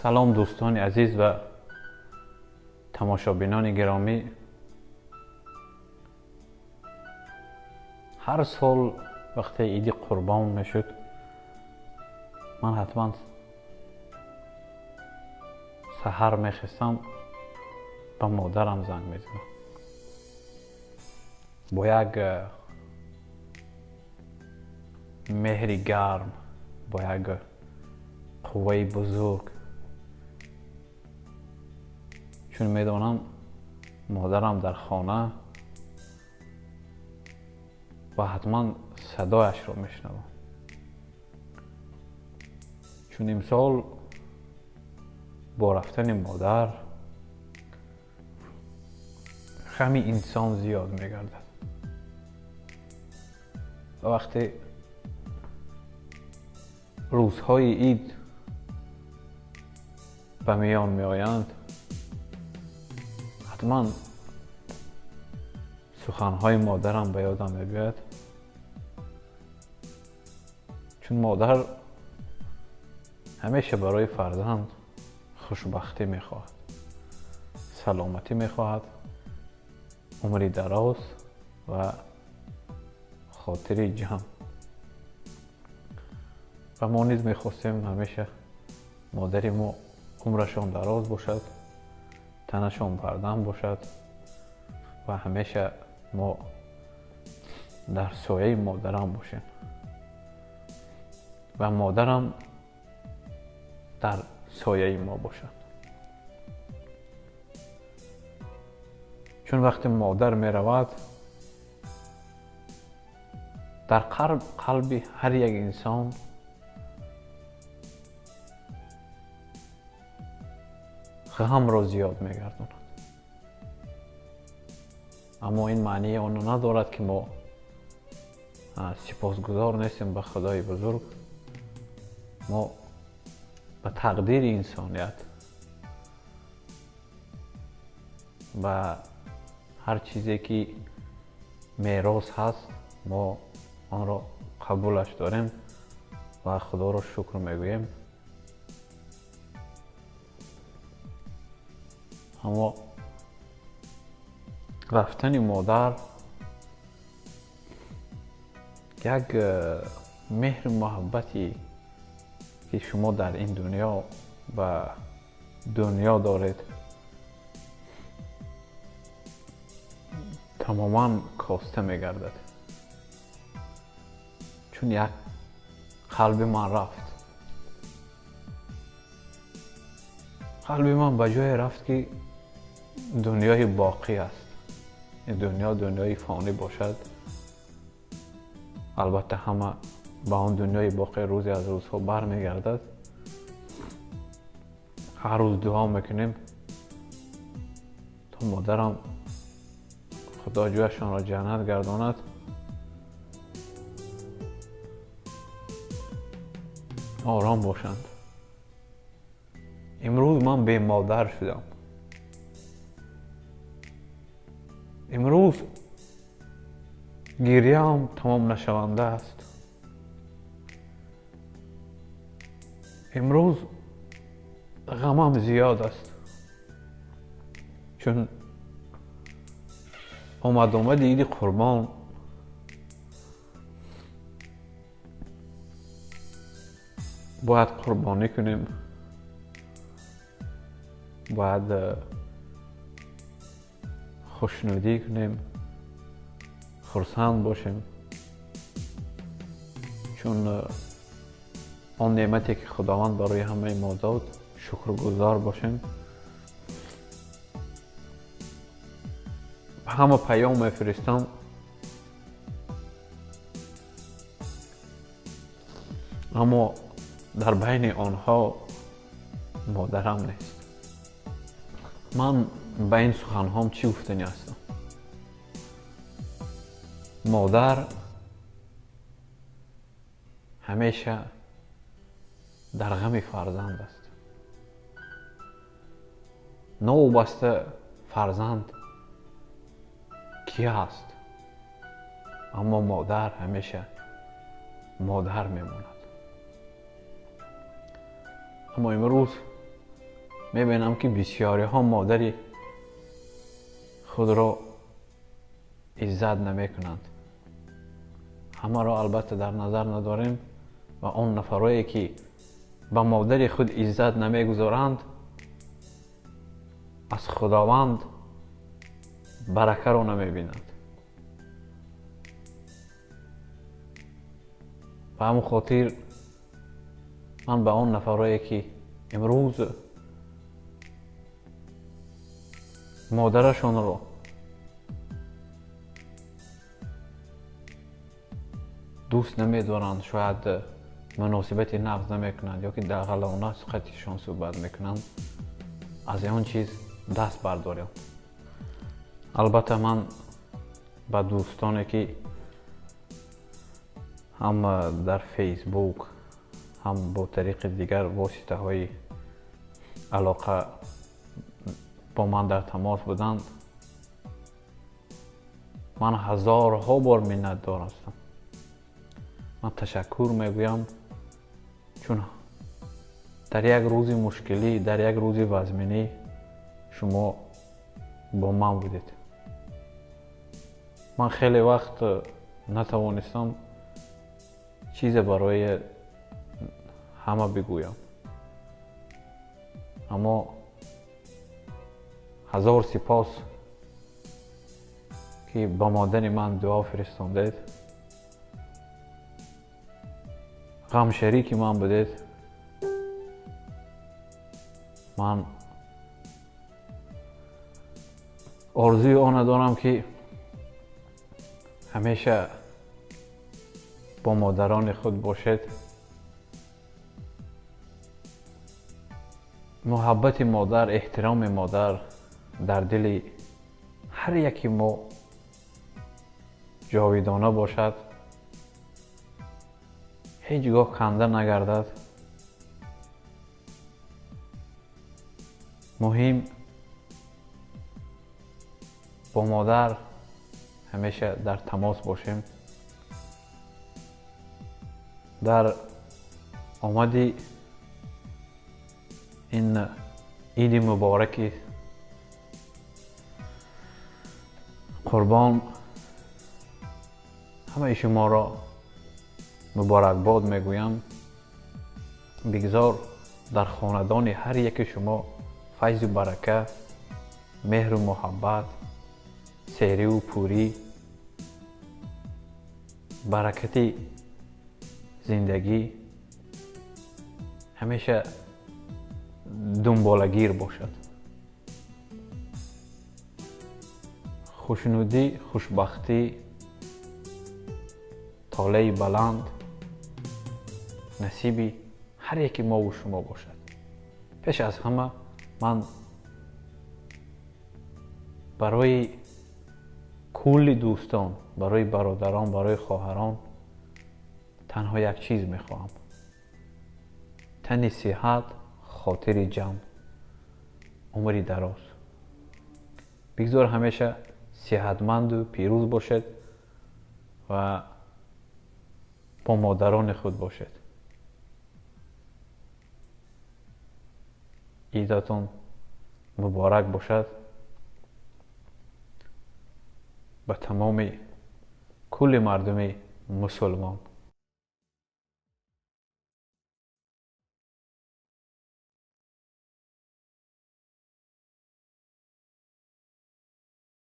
Салом, дӯстони азиз ва тамошобинони гиромӣ. Ҳар сол вақте Иди Қурбон мешуд, ман ҳатман саҳар мехестам, ба модарам занг мезадам бо як меҳри гарм, бо як қувваи бузург, чун медонам, модарам дар хона ва ҳатман садояшро мешунавам. Чун имсол бо рафтани модар ғами инсон зиёд мегардад ва вақте рӯзҳои ид ба миён меоянд, ҳатман суханҳои модарам ба ёдам мебиёяд, чун модар ҳамеша барои фарзанд хушбахтӣ мехоҳад, саломатӣ мехоҳад, умри дароз ва хотири ҷамъ. Ва мо низ мехостем, ҳамеша модари мо умрашон дароз бошад, танашон бардам бошад ва ҳамеша мо дар сояи модарам бошем ва модарам дар сояи мо бошад. Чун вақте модар меравад, дар қалби ҳар як инсон ғамро зиёд мегардонад. Аммо ин маънии онро надорад, ки мо сипосгузор нестем ба Худои бузург. Мо ба тақдири инсоният, ба ҳар чизе ки мерос ҳаст, мо онро қабулаш дорем ва Худоро шукр мегӯем. Аммо рафтани модар як меҳру муҳаббате ки шумо дар ин дунё ба дунё доред, тамоман коста мегардад, чун як қалби ман рафт, қалби ман ба ҷое рафт, ки дунёи боқӣ аст. Ин дунё дунёи фонӣ бошад, албатта, ҳама ба он дунёи боқӣ рӯзе аз рӯзҳо бармегардад. Ҳар рӯз дуо мекунем, то модарам Худо ҷояшонро ҷаннат гардонад, ором бошанд. Имрӯз ман бемодар шудам. Имрӯз гиряам тамом нашаванда аст. Имрӯз ғамам зиёд аст, чун омад омади Иди Қурбон бояд қурбонӣ кунем, бояд хушнудӣ кунем, хурсанд бошем, чун он неъмате ки Худованд барои ҳамаи мо дод, шукргузор бошем. Ба ҳама паём мефиристам, аммо дар байни онҳо модарам нест. Ман ба ин суханҳом чӣ гуфтанӣ ҳастам? Модар ҳамеша дар ғами фарзанд аст, новобаста фарзанд кӣ ҳаст, аммо модар ҳамеша модар мемонад. Аммо имрӯз Мебинам, ки бисёриҳо модари худро иззат намекунанд. Ҳамаро албатта дар назар надорем ва он нафарое, ки ба модари худ иззат намегузоранд, аз Худованд баракаро намебинанд. Ба ҳамон хотир ман ба он нафарое, ки имрӯз модарашонро дӯст намедоранд, шояд муносибати нағз намекунанд ё ки дағалона қатишон суҳбат мекунанд, аз он чиз даст бардорем. Албатта, ман ба дӯстоне, ки ҳам дар Фейсбук, ҳам бо тариқи дигар воситаҳои алоқа бо ман дар тамос буданд, ман ҳазорҳо бор миннатдор ҳастам. Ман ташаккур мегӯям, чун дар як рӯзи мушкилӣ, дар як рӯзи вазминӣ шумо бо ман будед. Ман хеле вақт натавонистам чизе барои ҳама бигӯям, аммо ҳазор сипос, ки ба модари ман дуо фиристондед, ғамшарики ман будед. Ман орзуи она дорам, ки ҳамеша бо модарони худ бошед. Муҳаббати модар, эҳтироми модар дар дили ҳар яки мо ҷовидона бошад, ҳеҷ гоҳ канда нагардад. Муҳим, бо модар ҳамеша дар тамос бошем. Дар омади ин иди мубораки Қурбон ҳамаи шуморо муборакбод мегӯям. Бигзор дар хонадони ҳар яки шумо файзу барака, меҳру муҳаббат, сериву пурӣ, баракати зиндагӣ ҳамеша дунболагир бошад. Хушнудӣ, хушбахтӣ, толеи баланд насиби ҳар яки мову шумо бошад. Пеш аз ҳама ман барои кулли дӯстон, барои бародарон, барои хоҳарон танҳо як чиз мехоҳам: тани сиҳат, хотири ҷамъ, умри дароз. Бигзор ҳамеша сиҳатманду пирӯз бошед ва бо модарони худ бошед. Идатон муборак бошад ба тамоми кулли мардуми мусулмон.